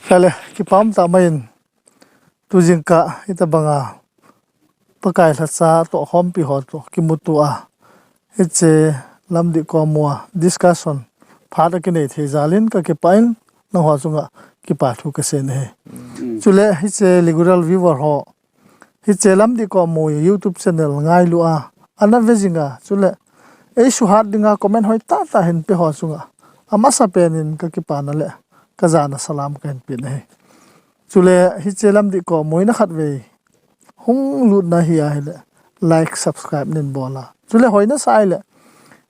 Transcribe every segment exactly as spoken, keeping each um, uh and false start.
Kale, kipah um tah mai in, tu jingkah hitabanga Pakai lhacha toh khompi ho toh kimuto a, hiche Lamdih Komo a discussion phat a kinei thei jal in kakipah in, nangho chunga kipathu kasei in ahi. Chule hiche regular viewer ho, hiche Lamdih Komo YouTube channel ngailu a, ana ve jinga, chule eisuhat dinga comment hoi tahtah hin pe ho chunga amasapen in kakipana le kajana salam kahin pe in ahi. Chule hiche Lamdih Komo a na khatvei hung lutna hi ahile, like, subscribe nin bol a, chule hoina sa ahile,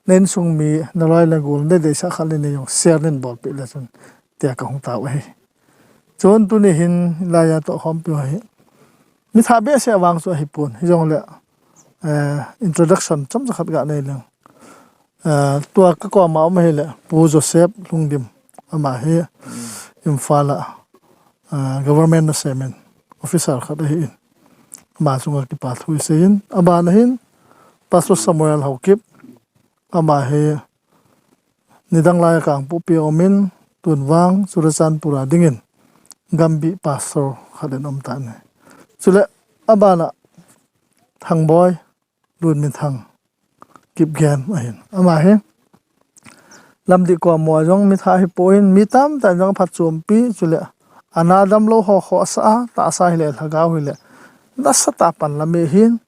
na insung mi, naloi nagol, nadeisah khat le ni jong share nin bolpeh le chun, tia kahung tao ahi. Chun tuni hin laiya toh khompi ho hi, mi thah behseh vang chu ahipon, hijongle introduction chomcha khat ganei leng. Tua kakoma um ahile Pu Joseph Lhungdim, ama hi Imphal a government nasemin officer khat ahin, ama chunga kipathu isei in, abana hin Pastor Samuel Haokip, ama hi nidang laiya Kangpokpi a umin, tun vang Churachandpur a dingin gambih pastor khat in umtan ahi. Chule abana Thangboi Lunminthang Kipgen ahin, ama hi Lamdih Komo a jong mi thah hipon, mi tamtah in jong aphatchompi, chule ana damlou ho khohsah a, tahsa hile lhagao hile nasatah a panla mi ahin,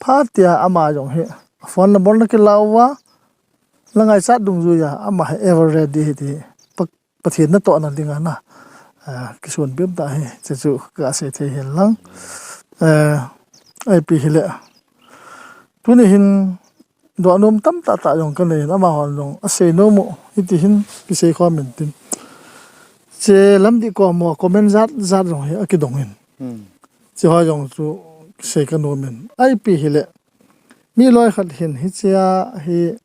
phatea ama jong hi phone number nakilah uva, nangaichat dungjuiya ama hi ever ready ahi ti, Pathen natohna dinga na kisonpeh tah ahi, chuchu kasei thei hen lang. Ipi hile, tuni hin dohnom tamtah tah jong kanei in, amahon jong asei nom u hiti hin kisei khom intin, hiche Lamdih Komo a comment jat jat jong hi akidong in, hicheho jong chu kisei kanom in, ipi hile, mi loikhat hin hichea hi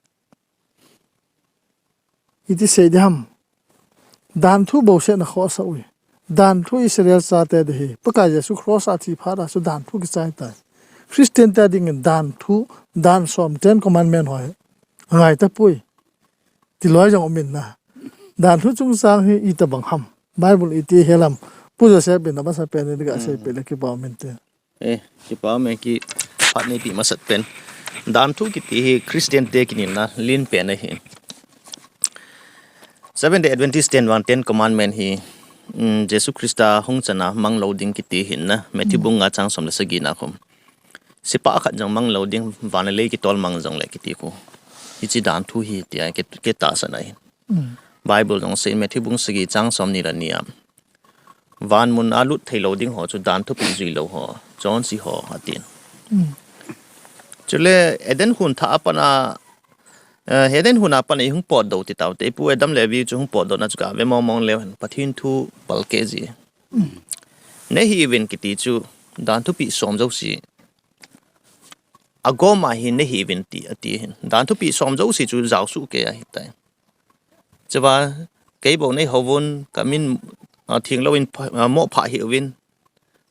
iti sei diham, danthu bouseh nakhohsah uve. Danthu Israel chate di hi, Pakai Jesu cross a thi phat a chu danthu kichai tai. Christian te dingin danthu, dan som, Ten Commandment ho hi angai tapoi, ti loi jong umin na, danthu chungchang hi itobang ham, Bible iti hel ham, Pu Joseph in amasapen in kasei peh le kipah um inte. Kipah um e, kipah neipeh masatpen. Danthu kiti hi Christian te kinelna lenpen ahin, Seventh Day Adventist ten vang Ten Commandment hi Jesu Christa hung chana manglou ding kiti hin na, Matthew bung nga chang som le sagi na khum. Sepah khat jong manglou ding, van le lei kitol mang jongle kiti khu, hiche danthu hi tia kitahsan ahin. Bible jong asei, Matthew bung sagi chang somni le ni a, van mun a lut theilou ding ho chu dan thupeh juilou ho, chonse ho atin. Chule Eden hun thah a pat a, Eden hun a pat a ihung potdoh ti taute, ipu Adam le Evi chu hung potdohna chu gave mongmong leu hen, Pathen thu palkeh ji. Nahih uvin kiti chu dan thupeh som jouse agom a hin nahih uvin ti ati hin, dan thupeh som jouse chu jaosuh kei ahitai. Chua, keibou neihouvun, kamin thenglouvin, moh phah hih uvin,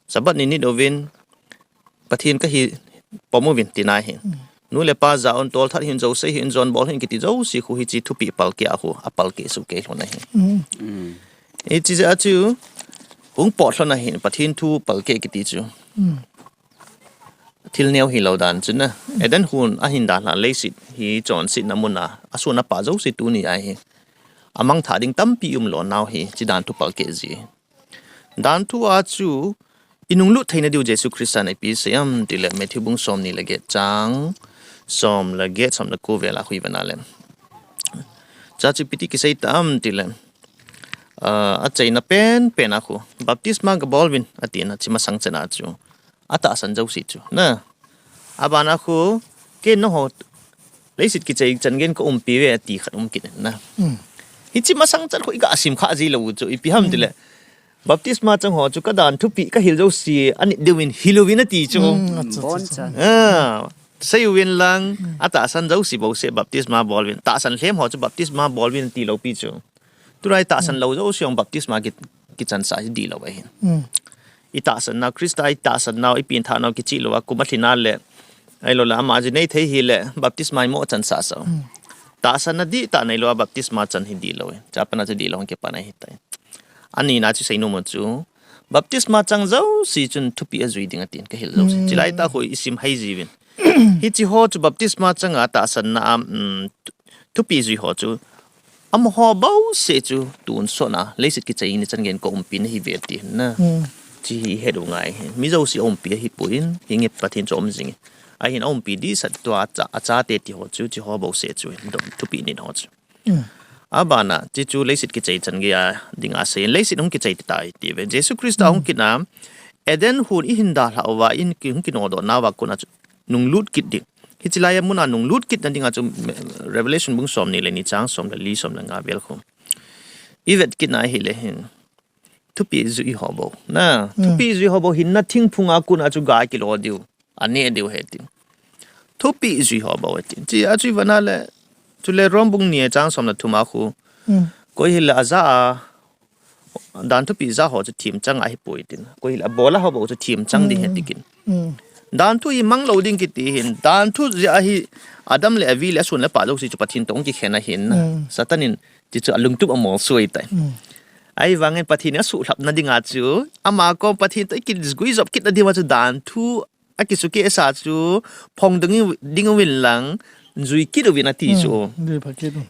Sabbath ni nit uvin, Pathen kahi pom uvin tina hin, nu le pa ja un, tolthat hih un, jouse hih un, jon bol hih un kiti jouse khu hiche thupeh palkeh a khu apalkeh soh kei lhon ahi. Hiche jeh a chu hung pot lhon ahin, Pathen thu palkeh kiti chu thil neo hilou dan chu na. Eden hun ahin dalha leiset hi chonsetna mun a asun apa jouse tuni a hi amangthah ding tampi umlou nau hi hiche dan thu palkeh ji. Dan thu a chu inunglut theina diu Jesu Christan ipi asei am tile, Matthew bung somni le get chang som le get, som le ko vel a khu iven a le, chua chu ipi ti kisei tam tile, achaina penpen a khu, baptisma gabol uvin atina, hiche masang chan a chu atahsan jouse chu na, abana khu, ken nangho leiset kichai chan geiyin kaumpi uve ati khat um kit in na. Hiche masang chan khu iga sim kha jilou u chu ipi ham tile, baptisma chang ho chu kadan thupeh kahil jouse anit diuvin hil uvin ati chu. Sei uvin lang, atahsan jouse bouseh baptisma bol uvin, tahsan lhem ho chu baptisma bol uvin tilou pi chu. Tulai tahsan lou jouse jong baptisma kichansah hi dihlou ahin. Itahsan nau, Christa itahsan nau, ipenthah nau kicheh lou a kum alhin a le, ahiloule ama ji neithei hile baptisma imoh chansah sah u. Tahsanna dihtah neilou a baptisma chan hi dihlou e. Chapana chu dihlou hung kipan ahitai. Anina chu seinom chu, baptisma chang jouse chun thupeh ajui ding atin kahil jouse. Chilai tah khu isim hai jiuvin. Hiche ho chu baptisma changa tahsanna a, um, thu-, thupeh jui ho chu, amaho bouseh chu tonsot a leiset kichai ni chan geiyin ka umpi nahiuve ati na. Hiche hi het u ngai hi. Mi jouse aumpi ahipoi, hinge Pathen chu aum jing e. Ahin aumpi dehset tua acha, achate ti ho chu, hiche ho bouseh chu, dom thupeh nit ho chu. Abana, hiche chu leiset kichai chan geiya dinga asei, leiset hung kichai tai tiuve. Jesu Christa hung kitna, Eden hon ihin dalhah uva, in ki, hung kinodoh nauva kona chu nunglut kit ding. Hiche laiya muna nunglut kitna dinga chu, Revelation bung somni le ni chang som le li som le nga vel khu ivet kitna ahile hin, thupeh jui ho bou. Na, thupeh jui ho bou hinna thingphunga kona chu ga kilo diu, ane diu ahi tin. Thupeh jui ho bou ahi tin. Hiche a chu ivet na le, chule Rom bung ni chang som le thum a khu, koi hile ajah a, danthu peh jah ho chu themchang ahipoi tin. Koi hile abol a ho bou chu themchang ding ahi tin. Danthu hi manglou ding kiti hin. Danthu jeh a hi Adam le Evi le asun le apah jouse chu Pathen toh kikhen ahin na. Satan in hiche chu alungtup amolso ahitai. Ahivangin Pathen in asuhlhapna dinga chu, ama kom Pathen toh ikiguijop kitna dinga chu danthu akisukeh sa chu, phong ding, ding uvin lang, jui kit uvin ati chu.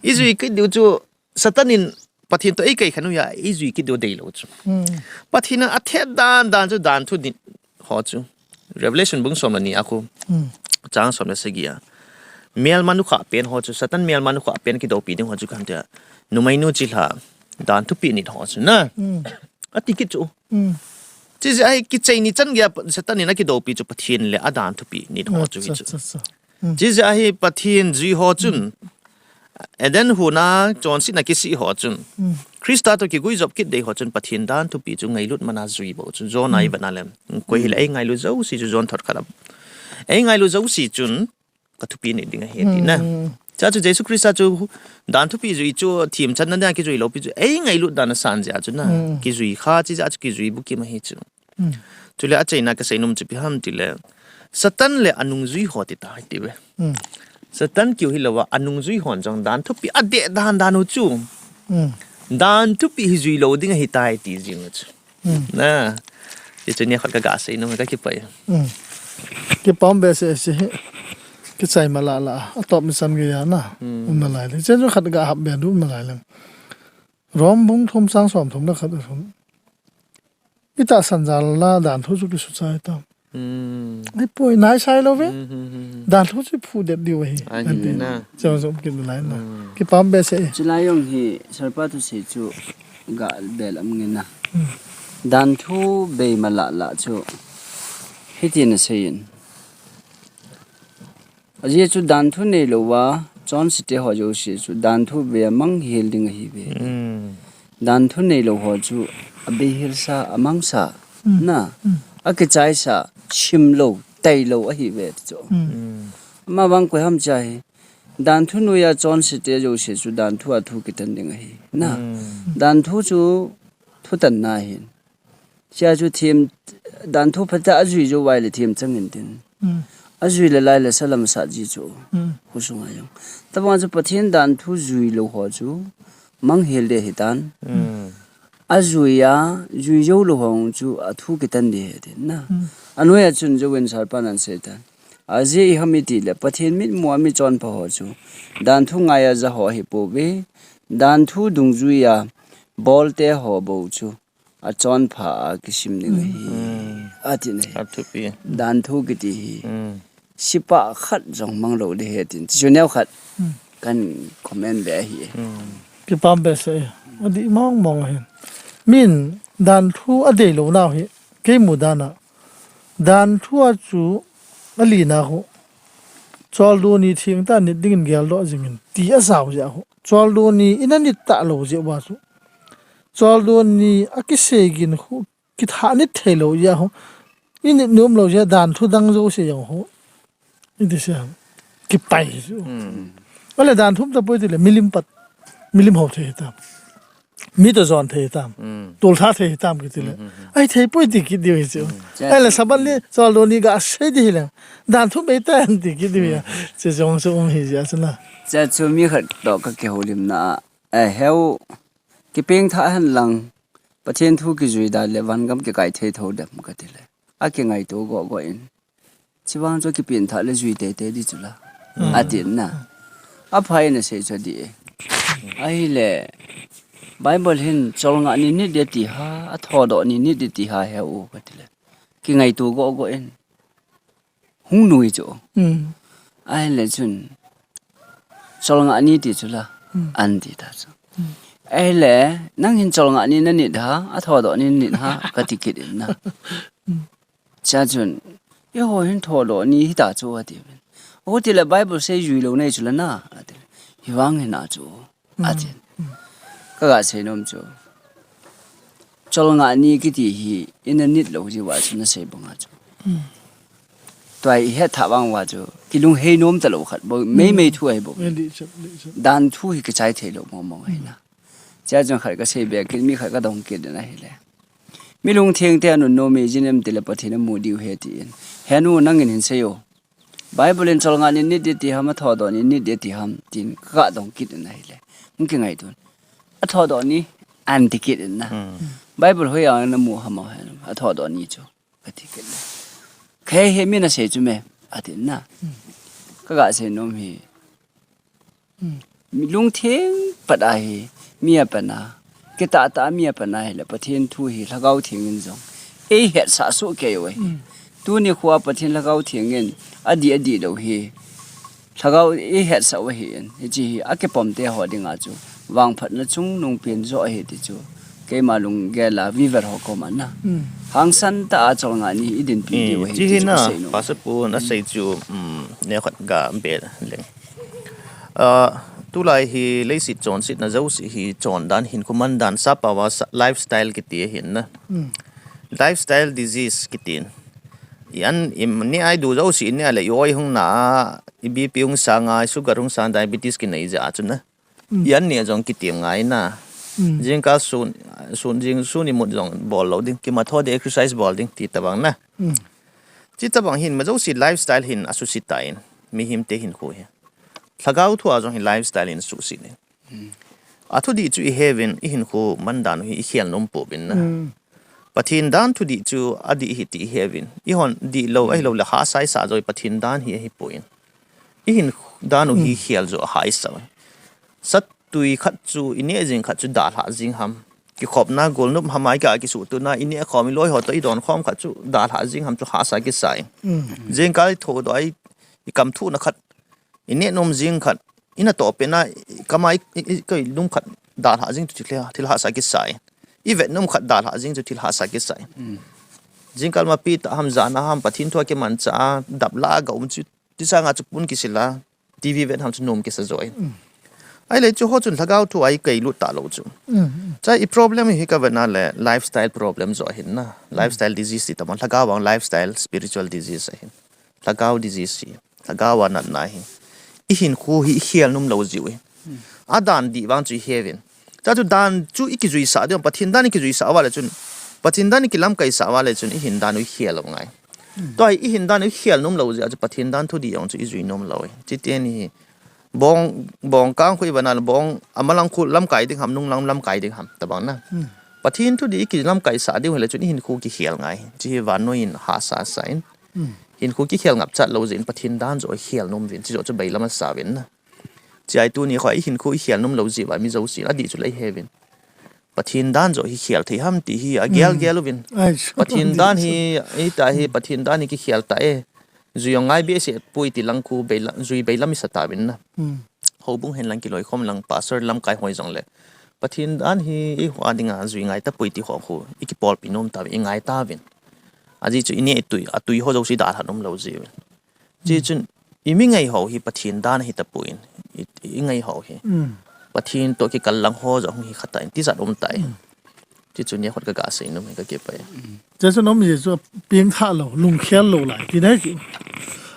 Ijui kit diu chu, Satan in Pathen toh eikaikhen u ahi, ijui kit diu deilou chu. Pathen in athet dan dan chu danthu nit ho chu. Revelation bung som le ni a khu, chang som le sagi a, melma nukhah pen ho chu, Satan melma nukhah pen kidoupi ding ho chu kahin tia, numeinu chilhah, danthu peh nit ho chu na, ati kit chu. Hiche jeh a hi kichai ni chan geiya Satan in akidoupi chu Pathen le adanthu peh nit ho chu hichu. Hiche jeh a hi Pathen jui ho chun, Eden hon a chonsetna kisih ho chun, Christa toh kiguijop kit dei ho chun Pathen danthu peh chu ngailut mana jui bou chu. John a ivet na le, koi hile eingailut jouse chu John thot khat a, eingailut jouse chun kathupeh nei ding ahi tina. Hiche chu Jesu Christa chu danthu peh jui chu themchanna dinga kijui lou pi chu, eingailut dan asan jeh a chu na, kijui kha, hiche jeh a chu kijui bukim ahi chu. Chule achaina kaseinom chu ipi ham tile, Satan le anungjui ho ti tai tiuve. Satan keu hilouva, anungjui hon jong danthu peh adeh dan dan u chu, danthu peh hi jui lou ding ahitai ti jing u chu. Na, hichu nikhat kaga seinom, kakipah e. Kipah behseh e. Kichai malala, atop ni chan geiya na, umna lai le. Hiche chu khat gahap be diu umna lai le. Rom bung thum chang som thum le khat a chun, itahsan jal a danthu chu kisuchai tam. Ahipoi, naisai louve. Danthu chu phudet diu ahi. Ahi na. Chang jong kit lai na. Kipah behseh e. Chulai jong hi Sarpa thusei chu gabel am nge na. Danthu bei malala chu hitin aseiyin. Ajeh chu danthu neilouva chonsete ho jouse chu danthu bei a manghel ding ahiuve. Danthu neilou ho chu abeihel sa, amangsa, na, akichaisa, simlou, tailou ahiuve ti chu. Amavang koi ham tia hi, danthu noiya chonsete jouse chu danthu a thu kitan ding ahi na. Danthu chu thutanna ahin. Hiche chu them, danthu phatah a ajui jou uva ahile themchang in tin. Ajui le lai le salam sat ji chu. Khosunga jong. Tabang chu Pathen danthu jui lou ho chu manghel ding ahitan. Ajui a, jui jou lou ho chu athu kitan ding ahi tin na. Anoiya chun jouvin Sarpan aseitan. Ajeh iham itile Pathen mitmu a mi chonpha ho chu danthu ngaiya ja ho ahipouve. Danthu dungjuiya bolte ho bou chu achonpha a kisim ding ahi, ati na hi. Athupi. Danthu kiti hi. Sipah khat jong manglou ding ahi tin. Chu neo khat kan comment be ahi. Kipah behseh e. Adih mong mong ahi. Min danthu adeilou nau hi, kei mudan a, danthu a chu alina khu, choldo ni thengtah nit dingin geldoh jingin ti asao jeh khu, choldo ni ina nit talou jeh uva chu, choldo ni akisei gin khu, kithah nit theilou jeh khu, init nom lou jeh danthu dang jouse jong khu, iti sei ham, kipai chu. Ahile danthu tapoi tile milim pat, milim hou thei hitam, mi toh jon thei hitam, toltha thei hitam kiti le, ahithei poi ti kit diu ahi chu. Ahile Sabbath ni choldo ni gasei ding hile, danthu bei tan ti kit diu ahi. Hiche jong chu um ahi jeh chu na. Hiche chu mi khat toh kakihoulimna a, aheu, kipengthah hen lang, Pathen thu kijui dan le vangam kikai thei tho dem kati le. Akingaito gogo in. Chivang chu kipin tha le jui tete di chu la. Atin na. Aphai na sei chu di e. Ahile Bible hin cholngah ni nit de ti ha, athodoh ni nit de ti ha he u kati le. Kingaito gogo in. Hung nui chu. Ahile chun. Cholngah ni ti chu la. An ti ta chu. Ahile nang hin cholngah ni na nit ha, athodoh ni nit ha, kati kit in na. Cha chun, eiho hin thodoh ni hita chu ati. Aho ti le Bible sei jui lou nei chu la na, ati. Hivang hina chu, ati. Kaga sei nom chu. Cholngah ni kiti hi, ina nit lou ji va chu na sei banga chu. Tua i het tha vang va chu, kilung hei nom ta lou khat, bo, mei mei thu ahi bo. Dan thu hi kichai thei lou mong mong ahi na. Cha chun khat ka sei be, kin mi khat ka dong kit na hile. Mi lungtheng te anun nom e jinem ti le Pathen amu diu he ti in. He nu nangin hin sei o. Bible in cholngah ni nit de ti ham, athodoh ni nit de ti ham, tin ka dong kit in ahile. Hung kingaito in. Athodoh ni, an ti kit in na. Bible hoi a na mu ham o he, athodoh ni chu. Kati kit le. Khe he mi na sei chu me, ati na. Kaga sei nom hi. Mi lungtheng pat ahi, mi a pana, kitah tah mi a pana hile, Pathen thu hi, Lhagao Theng in jong. Ei hetsah soh kei u ahi. Tuni khoa Pathen Lhagao Theng in, adih adih lou hi. Lhagao ei hetsah u ahi in, hiche hi, akipom te ho dinga chu, vangphatna chungnung pen jo ahi ti chu. Keima lunggel a viver ho koma na. Hangsan tah a cholngah ni i dinpi diu ahi, chi hi na, Pastor Pu na sei chu, um, neo khat ga be leng. Ah, tulai hi leiset chonsetna jouse hi chondan hinkho mandan sappao a lifestyle kiti ahin na. Lifestyle disease kitin. I an, i neh a i du jouse i neh le i oi hung na, i B P hung sang a, i sugar hung sang, diabetes kinei jeh a chu na. I an neh jong kitim ngai na. Jingkah sun, sun, jing sun imut jong bol lou ding, kimat ho ding, exercise bol ding, ti tabang na. Chi tabang hin, ma jouse lifestyle hin asuhset tan, mihem te hinkho hi. Lhagao thu a jong hi lifestyle hin suhset in. Athu dih chu i he uvin, i hinkho mandan u hi i khel nom pouvin na. Pathen dan thu dih chu adih hi ti i he uvin. I hon dih lou, ahi lou le hahsa i sa jo i Pathen dan hi ahi poi. I hin dan u hi khel jo a hahsa. Satui khat chu, i neh jing khat chu dalha jing ham. Kikhopna golnop ham a i ka kisuhtohna, i neh khom i loi ho toh i don khom khat chu dalha jing ham chu hahsa kisa in. Jingkah i thodoh a i, i kamthuhna khat, i neh nom jing khat, i natoh pen a, i kam a i, i, i, koi lum khat dalha jing chu thil, thil hahsa kisa in. I vet nom khat dalha jing chu thil hahsa kisa in. Jingkah ma pi tah ham, jan a ham, Pathen thu a kimanchah a, dap la a ga um chu, ti sanga chu pun kisil a, T V vet ham chu nom kisa jo in. Ahile chu ho chun lhagao thu a i kailut talou chu. Cha i problem hi ka vet na le lifestyle problem jo ahin na. Lifestyle disease ti tabang, lhagao vang lifestyle spiritual disease ahin. Lhagao disease hi. Lhagao a natna hi. I hinkho hi i khel nom lou jiu hi. Adan dih vang chu i he uvin. Cha chu dan chu i kijuisah ding, Pathen dan i kijuisah uva le chun, Pathen dan i kilamkaisah uva le chun, i hin dan u i khel lou ngai. Tua hi i hin dan u i khel nom lou jeh a chu Pathen dan thu dih jong chu i jui nom lou hi. Chiti ni hi. Bong, bong kang khu i va na le bong, amalang khu lamkai ding ham, nunglang lamkai ding ham, tabang na. Pathen thu dih i kilamkaisah ding u hile chun i hinkho kikhel ngai. Chi hi vannoi in hahsa sa in. Hinkho kikhel ngapchat lou jeh in Pathen dan jo i khel nom uvin. Chi jo chu bailam asa uvin na. Chi a i tuni khoa i hinkho i khel nom lou jeh uva mi jouse adih chu lei he uvin. Pathen dan jo hi khel thei ham ti hi agel gel uvin. Pathen dan hi, i ta hi, Pathen dan hi kikhel ta e. Jui jong ngai behseh poi ti lang khu bailam, jui bailam i sa tauvin na. Houbung hen lang kiloikhom lang pastor lamkai hoi jong le. Pathen dan hi i hoa dinga jui ngai tapoi ti ho khu i kipolpi nom tauvin, i ngai tauvin. Ajeh chu i neh tui, atui ho jouse dalha nom lou jeh uvin. Chi chun, i mi ngai ho hi Pathen dan hi tapoi in, i, i ngai ho hi. Pathen toh kikal lang ho jong hi kha ta in, tijat um ta in. Chi chun ni khot ka ga sei nom hi ka kipah e. Chi chun nom Jesu pengthah lou, lungkhel lou lai, ti nai chu.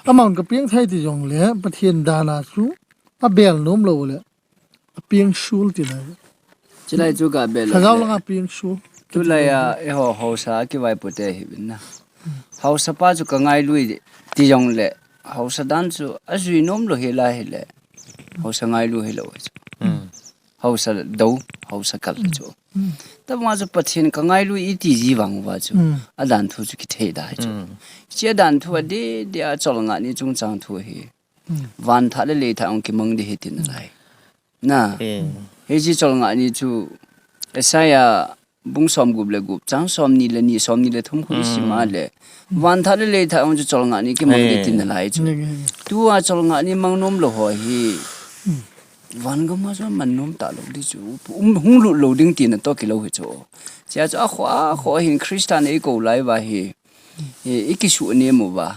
Amahon ka pengthah ti jong le, Pathen dan a chu, abel nom lou le, apeng sul ti nai. Chulai chu ka bel lou le. Lhagao langa peng sul. Chulai a, eiho, haosa, kivaipo te hi vin na. Haosa pa chu ka ngailu ti jong le. Haosa dan chu ajui nom lou hi la hi le. Haosa ngailu hi lou chu. Haosa dou, haosa kal chu. Tabang chu Pathen ka ngailu iti ji vang uva chu. Adan thu chu kithei da chu. Hiche dan thu a di, di a cholngah ni chungchang thu hi. Van thah le lei thah ong kimang di hi tin alai. Na. Hiche cholngah ni chu Isaiah bung som gup le gup, chang som ni le ni, som ni le thum khu isim a le. Van thah le lei thah ong chu cholngah ni kimang di tin alai chu. Tua cholngah ni mang nom lou ho hi. Van gam a chu man nom talou di chu. Um, hung lut lou ding tina toh kilou hi chu. Chia chu akhoh, akhoh hin Christian eikou lai uva hi. I, i kisuh nem uva.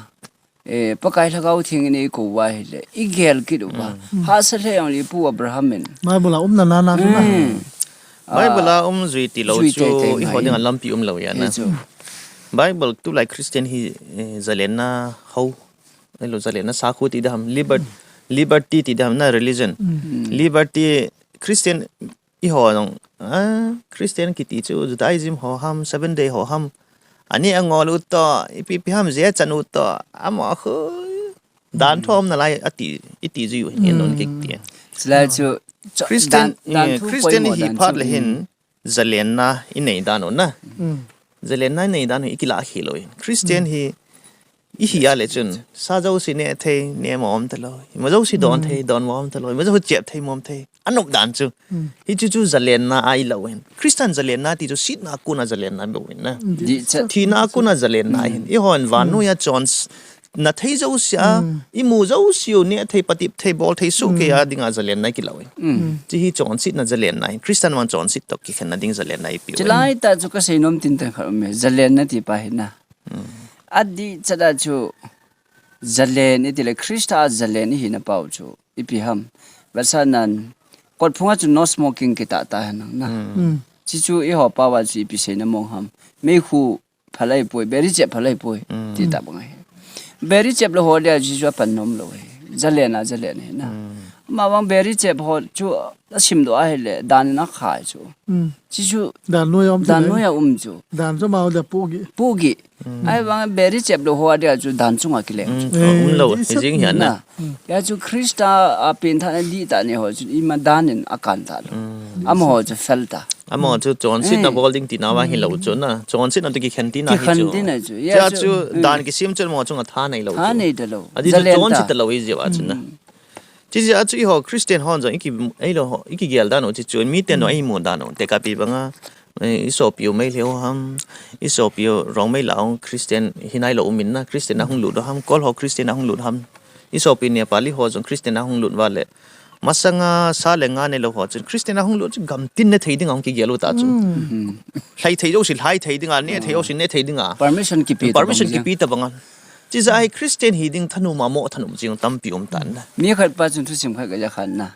Eh, Pakai Lhagao Theng in eikou uva hile. I gel kit uva. Hahsa lheh ong le Pu Abraham in. Bible a um na na na chu na. Bible a um jui tilou chu, iho dinga lampi umlou ahi na. Bible tulai Christian hi, eh, zalenna hou. Elo zalenna sakhu ti dam, liber-, liberty ti dam na religion. Liberty Christian iho nong, ah, Christian kiti chu Judaism ho ham, Seven Day ho ham. Ani angol u to, ipi pi ham je chan u to, amo khu dan thom na lai ati, iti ju in non kik ti. Chulai chu, Christian, Christian hi phat le hin zalenna inei dan u na. Zalenna inei dan u ikila khilou in. Christian hi ihi a le chun, sa jouse neh thei, neh mom talou. Ima jouse don thei, don mom talou. Ima jouse chep thei, mom thei. Anop dan chu. Hichu chu zalenna ahi lou hin. Christian zalenna ti chu sihna a kona zalenna bou hin na. Thina a kona zalenna hin. Ihon vannoi a chon s-, na thei jouse a, imu jouse u neh thei, patep thei, bol thei soh kei a dinga zalenna kilou hin. Hiche hi chonsetna zalenna hin. Christian vang chonset toh kikhenna ding zalenna ipi u hin. Chulai tah chu kasei nom tinten khat um e. Zalenna ti pa hin na. Adih chat a chu zalen iti le Christa a zalen ihina pau chu ipi ham. Vetsahnan, kot phunga chu no smoking kitah tah hen na. Hichu eiho pau a chu ipi seina mong ham. Meikhu phalai poi, beri chep phalai poi. Ti tah bang ahi. Beri chep le ho dia chu chu apan nom lou ahi. Zalen a, zalen ahi na. Ama vang beri chep ho chu asim doh ahile, dan in akhai chu. Hichu dan noi a um chu. Dan chu mau le pugi. Pugi. Ahivang beri chep lou ho dia chu dan chunga kileng chu. Umlou, hijing hi na. Hia chu Christa a pengthahna dihtah nei ho chu ima dan in akan talou. Amaho chu fel ta. Amaho chu chonsetna bol ding tina vang hilou chu na. Chonsetna toh kikhen tina hi chu. Kikhen tina chu. Hia chu dan kisem chu amaho chunga tha neilou chu. Tha nei talou. Adih chu chonset talou hi jeh a chu na. Hiche jeh a chu eiho Christian hon jong iki, eilo ho, ikigel dan u hichu, miten jong eimu dan u. Tekahpi banga, eh, isopi u Meitei ho ham, isopi u Rongmei la ho Christian hinailou um in na, Christian a hung lut u ham, Kol ho Christian a hung lut ham. Isopi Nepali ho jong Christian a hung lut uva le. Masanga sa le nga neilou ho chun Christian a hung lut chu gamtin ne thei dinga hung kigel u ta chu. Lhai thei jouse lhai thei dinga, ne thei jouse ne thei dinga. Permission kipe tabang jeng. Permission kipe tabang a. Hiche jeh a hi Christian hi ding thanom a mo thanom jing tampi um tan na. Mi khat pa chun thusim khat kaja khan na.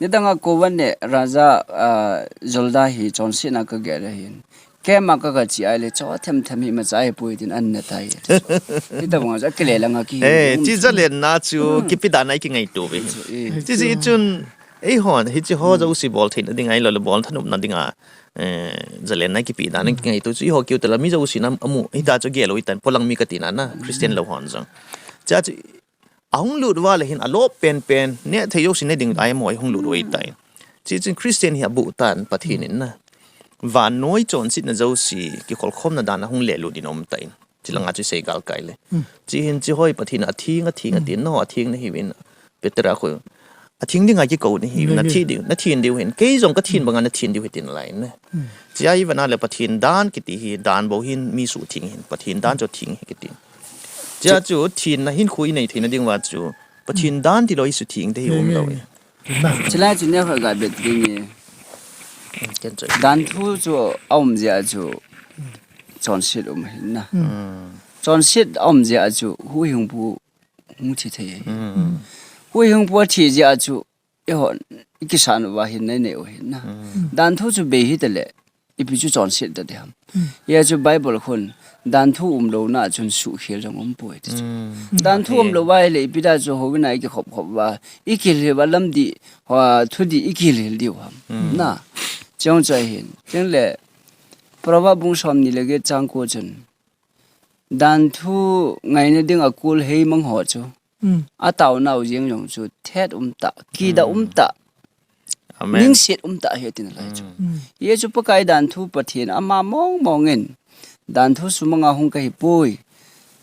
Nidang a Kovan le Raja, ah, Jolda hi chonsetna kagel ahin. Camp a kaga che ahile cho them them hi imacha ahipoi tin an na tai. Hitabang a chu akile langa ki. Eh, um chu. Hiche zalenna chu kipe dan a ikingaito uve. Hiche jeh chun eihon hiche ho jouse bol theina dinga ahilou le bol thanopna dinga eh, zalenna kipe dan a kingaito chu, eiho keu tala mi jouse na amu, hita chu gel u hitan, polang mi kati na na, Christian lou hon jong. Hiche chu, ahung lut uva le hin alop penpen, ne thei jouse ne ding lai mo, ahung lut u hitai. Hiche chun Christian hi abuh tan, Pathen in na. Vannoi chonsetna jouse, kikholkhomna dan a hung lelut in aum tan. Hiche langa chu sei galkai le. Hiche hin hiche ho hi Pathen in atheng, atheng, atheng, no, atheng nahiuvin. Peter a khu. Atheng dinga kikou nahiuvin, nathi diu, nathen diu hin. Kei jong kathen banga nathen diu hi tin alai na. Hiche a hi vana le Pathen dan kiti hi, dan bou hin mi suhtheng hin, Pathen dan chu theng hi kiti. Hiche a chu thenna hinkho inei theina ding uva chu, Pathen dan tilou isuhtheng thei hi umlou e. Chulai chu neokhat ga vet ding e. Ken chu. Dan thu chu aum jeh a chu chonset um ahi na. Chonset aum jeh a chu huhhingpu hung thi thei ahi. Huhhingpu athi jeh a chu eihon ikisan uva hin nei nei u ahi na. Dan thu chu bei hitale. Ipi chu chonset ta diham. Hia chu Bible khun, dan thu umlouna chun suhkhel jong umpoi ti chu. Dan thu umlou uva ahile, ipi da chu houin a ikikhop khop uva, ikihil uva lamdih, thudih ikihil diu ham. Na. Chong chu ahin. Chule, Proverb bung som ni le get chang ko chun. Dan thu ngaina dinga kul heimang ho chu. Ataonau jeng jong chu thet umtah, kidah umtah. Amen. Ningset um tah ahi tina lai chu. Mm. Hiche chu Pakai dan thu Pathen ama mong mong in dan thu sumanga hung kahi poi.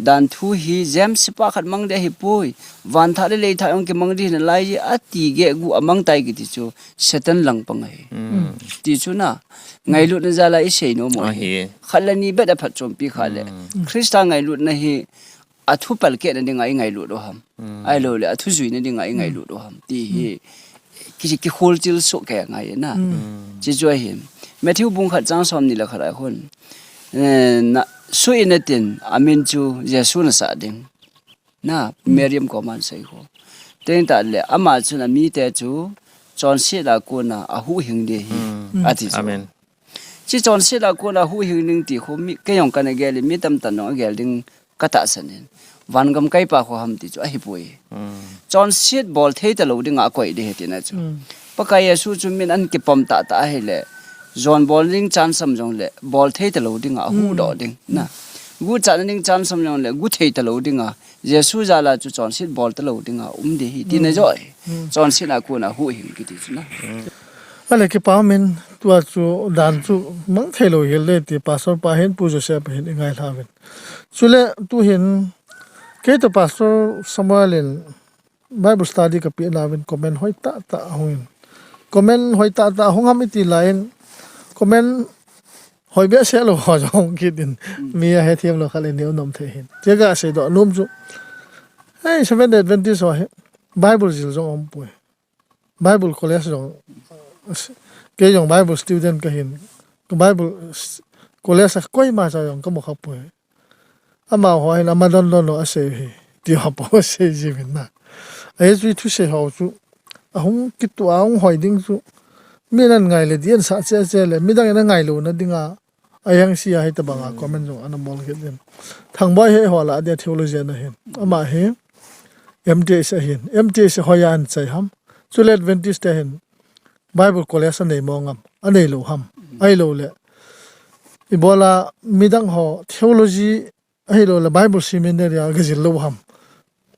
Dan thu hi James pa khat mang ding ahi poi. Van thah le lei thah jong kimang ding ahi nalai e ati geh gu amang tai kiti chu Satan lang pang ahi. Mm. Ti chu na, ngailutna jal a i sei nom u ahi. Ahi. Khat le ni beh a phatchompi kha le. Mm. Christa ngailutna hi athu palkeh na dinga i ngailut u ham. Mm. Ahilou le, athu juina dinga i ngailut u ham. Ti hi, mm, ki, kikholchil soh kei ngai na. Mm. Chuche chu ahi. Matthew bung khat chang som ni le khat a khun. Eh, na, suh in natin, amin chu Jesu nasah ding. Na, mm, Miriam koma asei khu. Teng tah le, ama chun amite chu, chonset a kona, ahuhhing ding ahi. Mm. Ati chu. Amen. Chuche chonset a kona huhhing ding ti khu mi, kei jong kana gel in, mi tamtah in jong agel ding katahsan in. Vangam kaipa khu ham ti chu ahipoi. Mm. Chonset bol thei talou dinga akoi ding ahi tina chu. Mm. Pakai Jesu chu min an kipom tahtah ahile, jon bol ding chance um jongle, bol thei talou dinga ahuhdoh ding. Mm. Na. Guchatna ding chance um jongle, gu thei talou dinga. Jesu jal a chu chonset bol talou dinga um ding ahi tina joh ahi. Mm. Chonset a kona huhhing kiti chu na. Mm. Ale kipa um in tua chu dan chu mang thei lou hel e ti Pastor pa hin Pu Joseph hin i ngailha uvin. Chule tu hin kei toh Pastor Samuel in Bible study kapeh nauvin comment hoi tahtah ahung in. Comment hoi tahtah ahung ham iti lai in comment hoi behseh lou ho jong kit in, mm, mi ahethem lou khat le neo nom thei hin. Chuche ka seidoh nom chu. Hei, Seventh Day Adventist ho hi Bible jil jong umpoi. Bible college jong, kei jong Bible student kahin. Ka Bible s-, college a koima cha jong kamu khapoi. Amaho hin ama don don lou asei hi. Ti ho po asei jiuvin na. Ahi chu i thusei ho chu. Ahung kituh a hung hoi ding chu. Min an ngai le dih an sah cheh cheh le. Midang in angailouna dinga. Ahung sei a hitobanga comment jong ana bol kit in. Thangboi hi eiho lah a dia theology ana hin. Ama hi M T S ahin. M T S hoiya ana chai ham. Chule Adventist te hin. Bible college anei mong am. Anei lou ham. Ahilou le. Ibola midang ho theology ahilou le Bible seminary a gajil lou ham.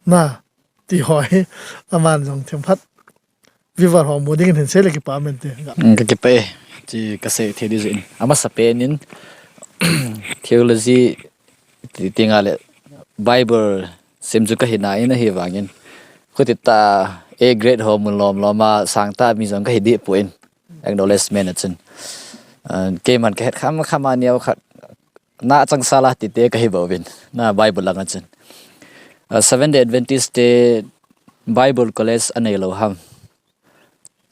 Na, ti ho hi, aman jong themkhat. Viewer ho mu dingin hin sei le kipa um inte. Ka kipa e, ti kasei thei ding jeh in. Amasapen in, theology, ti, ti nga le, Bible sim chu kahi na in ahivangin. Khuti tah, A grade ho mun lom lom a, sangtah mi jong kahi deh poi. Acknowledgement a chun. Ah, keiman kahet kham kham a neo khat. Na changsal a tite kahi bouvin. Na Bible langa chun. Ah, Seventh Day Adventist te Bible College anei lou ham.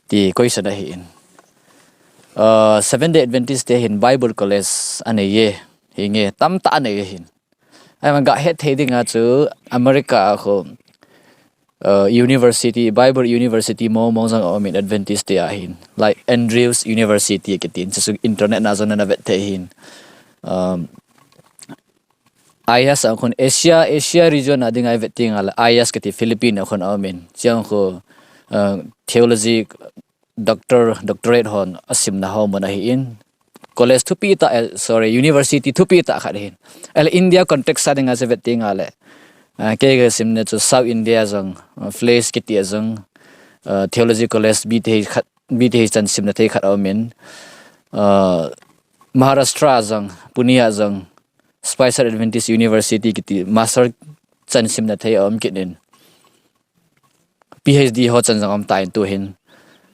Ti question ahin. Ah, Seventh Day Adventist te hin Bible College anei e. Hinge tamtah anei e hin. Ahivang gahet thei dinga chu America a khu, uh, university, Bible University mong mong jong aumin Adventist te ahin. Like Andrews University kitin, chu internet na jong navet thei hin. Um, I S a khun Asia, Asia region a dinga ivet tengle I S kiti Philippine a khun aumin. Chang khu, uh, theology doctor, doctorate hon asimna ho mun ahin. College thupi tah, eh, sorry, university thupi tah khat ahin. Ahile India context a dinga chu vet tengle. Ah, kei kasimna chu South India jong, ah, place kiti a jong, ah, theology college B Th khat, B Th chan simna thei khat aumin. Ah, Maharashtra jong, Pune a jong, Spicer Adventist University kiti master chan simna thei aum kit in. P H D ho chan jong aum tan tu hin.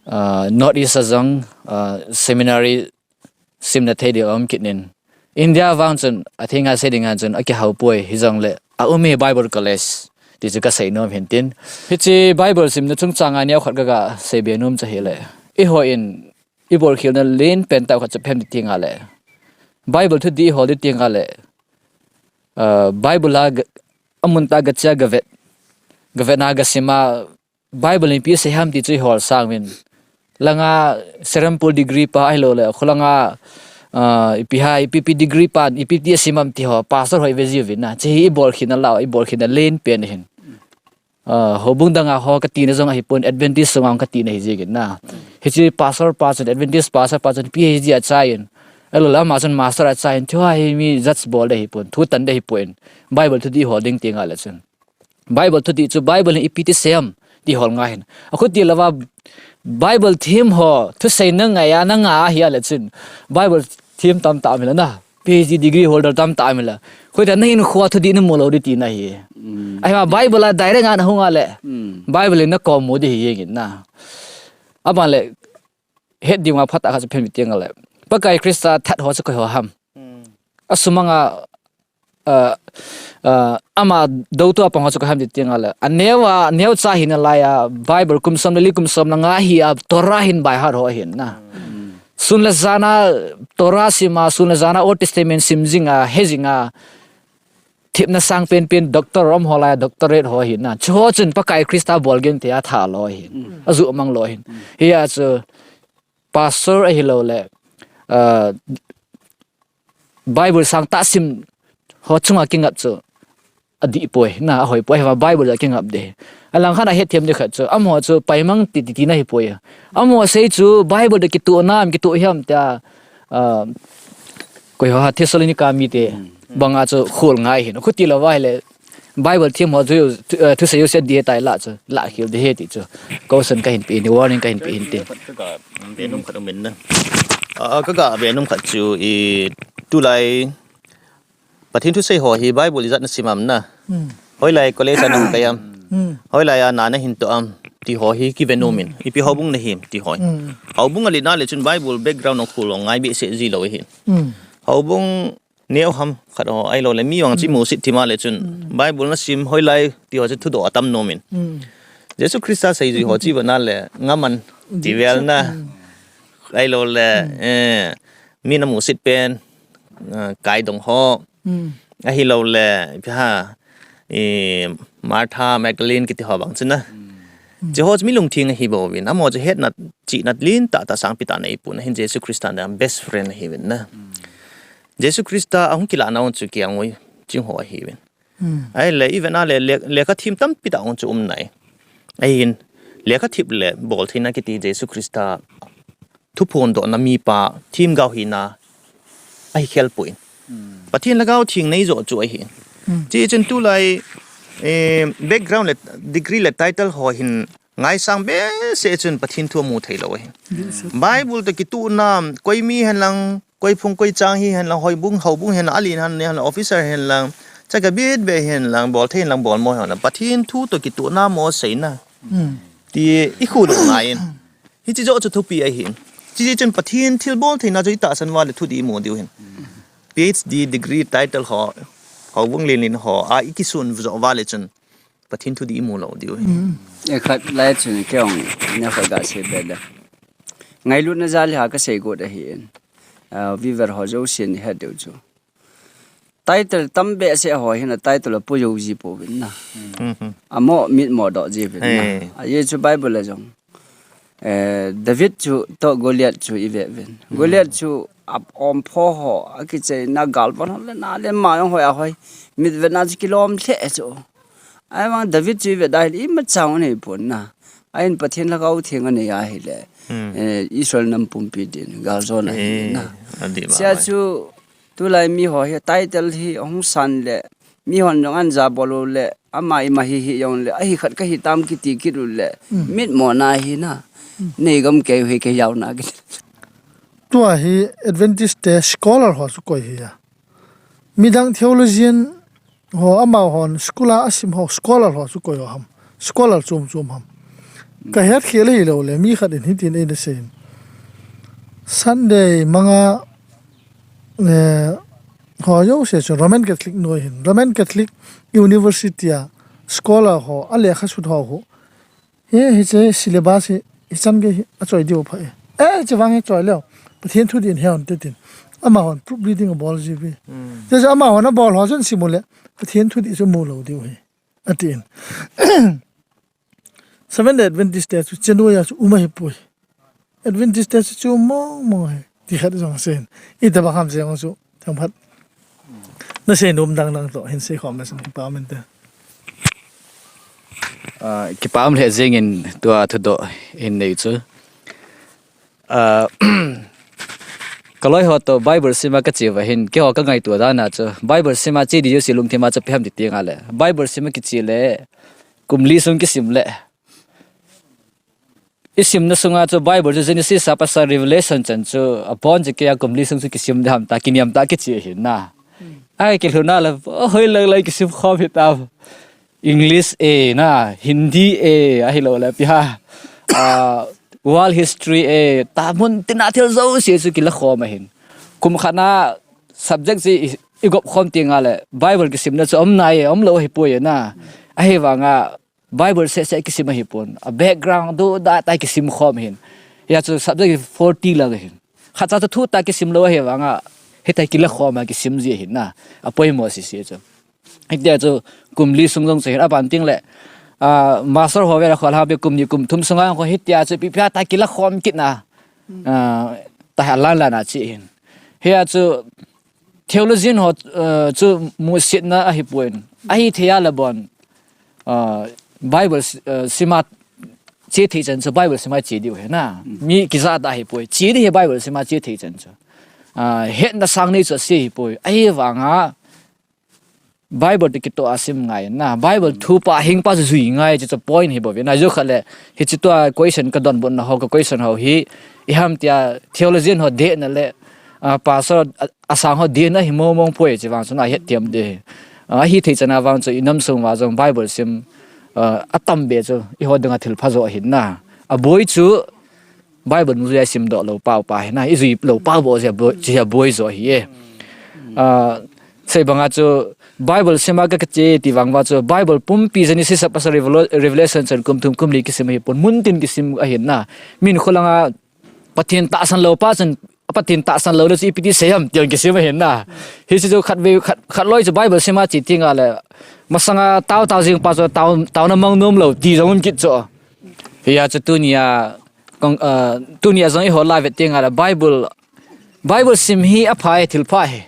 Ah, North East a jong, ah, seminary simna thei ding aum kit in. India vang chun, athei nga sei dinga chun, akihau poi, hijongle, aum e Bible College, ti chu kasei nom hin tin. Hiche Bible simna chungchang a neo khat ka, kasei be nom chu ahile. Eiho in, ibolkhel na len pen tah khat chu ipi ham ti tengle. Bible thudih ihol ding tengle. Ah, Bible a ga, amun tah a gache a gavet. Gavet na gasim a, Bible in ipi asei ham ti chu ihol sang uvin. Langa Serampore degree pa ahilou le, khulanga, ah, ipi ham, ipi ipi degree pa, ipi ti asim am ti ho, pastor ho ive jiuvin na. Hiche hi ibolkhel na lah, ibolkhel na len pen hin. Ah, houbung dang a ho kati na jong ahipon, Adventist sunga katina ahi jeh in na. Hiche pastor pa chun, Adventist pastor pa chun P H D achai in. Ahilou le ama chun master achai in, thua hi mi judge bol ding ahipon, thu tan ding ahipon. Bible thudih hol ding tengle chun. Bible thudih chu Bible in ipi ti asei am, ti hol ngai hin. Akhuti lova Bible thim ho thusei na ngai a na nga ahi a le chun Bible thim tam ta mila na. P H D degree holder tam ta mila. Khoi ta na hin khua thu di na mu lo di ti na hi. Ai ma Bible a direct nga na hung a le. Bible in na kom mu di hi ngin na. Aban le het di nga phat a kha chu phen mi tiang le. Pakai Krista that ho chu koi ho ham. Asumanga uh, uh, ama do tu apang ho chu koi ham ti tiang le. A neo a neo cha hin a lai a Bible kum som le li kum som le nga hi a Torah hin by heart ho hin na. Sun le zana Torah sima sun le zana Old Testament sim zinga he zinga thipna sang pen pen doctor rom ho lai doctorate ho hin na. Chu ho chun Pakai Krista bol gen te a tha lo hin. A zu mang lo hin. Hi a chu pastor ahi lo le uh, Bible sang ta sim ho chunga kingap chu a di poi na a hoi poi ha Bible a kingap de. A lang khan a het thiam de khat chu. Amo chu paimang ti ti ti na hi poi. Amo sei chu Bible de kitu nam kitu hiam ta uh, koi ho ha Thessalonica mi te banga chu khol ngai hin. Khuti lova le Bible thim ho chu, eh, thusei u set di he tai la chu, la khil di he ti chu. Caution ka hin pe ni, warning ka hin pe hin ti. Khat ka, ka, ve nom khat um in na. Ah, ka ga ve nom khat chu i tulai Pathen thusei ho hi Bible ijat na sim am na. Hoilai college a na kai am. Hoilai a na na hin to am. Ti ho hi ki ve nom in. Ipi houbung na him ti ho. Houbung a li na le chun Bible background ong khul ong ngai be se ji lo hin. Houbung neo ham khat ho ai lo le mi vang chi mu sit thima le chun Bible na sim hoilai ti ho chu thudoh atam nom in. Jesu Krista sei ji ho chi ba na le ngaman ti vel na ai lo le eh mi na mu sit pen ah, kai dong ho ahi lo le pi ha i Martha Magdalene kiti ho bang china. Chi ho chu mi lungthim ahi bo vin. Amo chu het nat chi nat lin ta ta sang pi ta nei pu na hin Jesu Krista na best friend ahi vin na. Jesu Krista ahung kila na chu kiang oi chi ho ahi vin. Ai le i ve na le le lekha thim tam pi ta chu um nai. Ai hin lekha thip le bol thina kiti Jesu Krista thuphon doh na mi pa thim gau hi na ahi khel puin. Pathen lhagao theng nei jo chu ahi. Chi chun tulai eh, background le degree le title ho hin ngaisang be se chun Pathen thu mu thei lo ahi. Bible to kitu na koi mi hen lang koi phung koi chang hi hen lang hoibung houbung hen ali hen hen officer hen lang chaka bit be hen lang bol thei lang bol mo hen lang Pathen thu to kitu na mo sei na. Ti i khu do ngai in. Hi chi jo chu thupi ahi. Chi chi chun Pathen thil bol theina chu i tahsan va le thu di i mu diu hin. P H D degree title ho, ho vung lin lin ho, a i kisun jo va le chun Pathen thu di i mu lo diu hin. E khat lai chun ke ong ne khat ga se be le. Ngailutna ja le ha ka sei got ahi in. Ah, viewer ho jo sin he deu chu. Title tam behseh ho hin a title a pu jo ji po vin na. Amo mit mo do ji vin na. A ye chu Bible a jong. Eh, David chu to Goliath chu i ve vin. Goliath chu ap om pho ho a kichei na gal von ho le na le ma jong hoi a hoi. Mit ve na chu kilom the chu. Ai vang David chu i ve da hi i ma chang nei pon na. A in Pathen lhagao theng a nei a hi le. Eh, Israel nam pumpi din gal zon a hi na. Sia chu Tulai mi ho hi title hi hung san le mi hon jong an ja bol u le ama ima hi hi jong le ahi khat ka hi tam kiti kit u le mit mo na hi na nei gam ke hi ke yau na ki. Tua hi Adventist te scholar ho chu koi hi a. Midang theologian ho ama hon school a asim ho scholar ho chu koi ho ham. Scholar chum chum ham. Ka het khel hi lo le mi khat in hitin ei na sei. Sunday manga eh, ho jo se chu Roman Catholic noi hin. Roman Catholic University a scholar ho, a lekha sut ho ho. He, hi che syllabus hi, hi chan ge hi, a choi diu pha e. Eh, che vang hi choi leo. Pathen thu din he on te tin. Ama hon proof reading a bol ji vi. Che ama hon a bol ho chun simu le. Pathen thu di chu mu lo diu hi. Atin. Seventh Day Adventist te chu chenu ya chu uma hi pui. Adventist te chu chu mong mong hi. Ti khat jong sen. I ta ba ham jeng chu. Thang phat. Na sei nom dang dang to hin sei khom na sen pa men te. Ah, kipah le jeng in tua thu do hin nei chu. Ah, ka loi ho to Bible sima ka chi va hin, keiho ka ngaitua dan a chu. Bible sima chi di jo si lungthim a chu pe ham ti ti nga le. Bible sima ki chi le, kum li sung ki sim le. isimna sunga chu Bible chu Genesis a pasal Revelation chan chu abon chu kei a kum li sung chu kisim ding ham ta, kiniam ta kichi ahin na. Ai, kilhun a le, oh, hoi lai lai kisim khom hita. English e na, Hindi e, ahilou le ipi ham. Ah, world history e, ta mun tina thil jouse chu kila khom ahin. Kum khat na subject chu i, i gop khom teng le, Bible kisimna chu um nai e, umlou ahipoi na. Ahivanga, Bible seh seh kisim ahipon. A background duda ta kisim khom ahin. Hia chu subject forty lang ahin. Khatcha chu thutah kisim lou ahivanga, hitia kila khom a kisim ji ahin na. Apoimo sese chu. Hitia chu kum li sung jong chu ahin, aban teng le, ah, master ho vela khol ha be kum ni kum thum sunga kho hitia chu ipi ipi ham ta kila khom kit na. Ah, ta ha lan lan a chi ahin. Hia chu theologian ho, uh, chu musetna ahipon. Ahithei a le bon, uh, Bible, uh, sima che thei chan chu Bible sima che diu ahi na. Mi kija ta ahipoi. Che ding hi Bible sima che thei chan chu. Uh, hetna sang nei chu ase ahipoi. Ahivanga Bible toh kitoh a sim ngai na. Bible thu pa hing pa chu jui ngai chu, chu point hi bou ve na. Jui khat le, hiche tua question ka donbutna ho, ka question ho hi, ipi ham tia theologian ho dehna le, ah, pastor a, asang ho dehna hi mong mong poi, chi vang chu na het tiam de. Ah, ahithei chan a vang chu i nam sung uva jong Bible sim, ah, atam be chu eiho dinga thil pha jo ahin na. Aboi chu Bible nung jui a simdoh lou pau pa hi na, i jui lou pau bou jeh a boi, jeh a boi jo ahi e. Ah, sei banga chu Bible sima ka, ka che ti vang uva chu Bible pumpi Genesis a pasal Revelo-, Revelation chan kum thum kum li kisim ahipon, mun tin kisim ahin na. Min kholanga Pathen tahsan lou pa chun, Pathen tahsan lou le chu ipi ti sei ham ti jong kisim ahin na. Hiche chu khatvei, khat, khat loi chu Bible sima che teng le, masanga tao tao jing pa chu tao, taona mang nom lou ti jong um kit chu. Hia chu tunia, kong, ah, tunia jong eiho la vet teng le Bible, Bible sim hi apha e, thil pha ahi.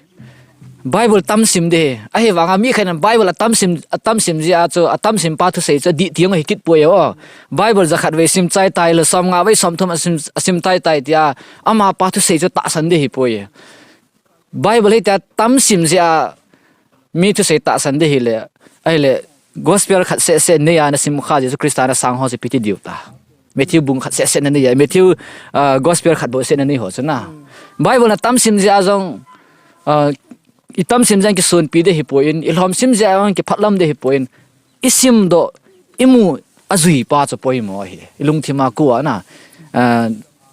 Bible tam sim ding ahi. Ahivanga mi khat in Bible atam sim, atam sim jeh a chu, atam sim pa thusei chu adih ti jong ahi kit poi o. Bible jakhat vei sim chai tai le, som nga vei som thum asim, asim tai tai tia, ama pa thusei chu tahsan ding ahipoi. Bible hitia tam sim jeh a mi thusei tahsan ding ahile, ahile, gospel khat seh seh nei a na sim kha Jesu Christa na sang ho chu ipi ti diu ta. Matthew bung khat seh seh na nei a, Matthew, ah, gospel khat bou seh na nei ho chu na. Bible na tam sim jeh a jong, ah, i tam sim jeh a kisonpi ding ahipoi, i lhom sim jeh a jong kiphatlam ding ahipoi. I simdoh, i mu, ajui pa chu poimo ahi. I lungthim a kou a na, ah,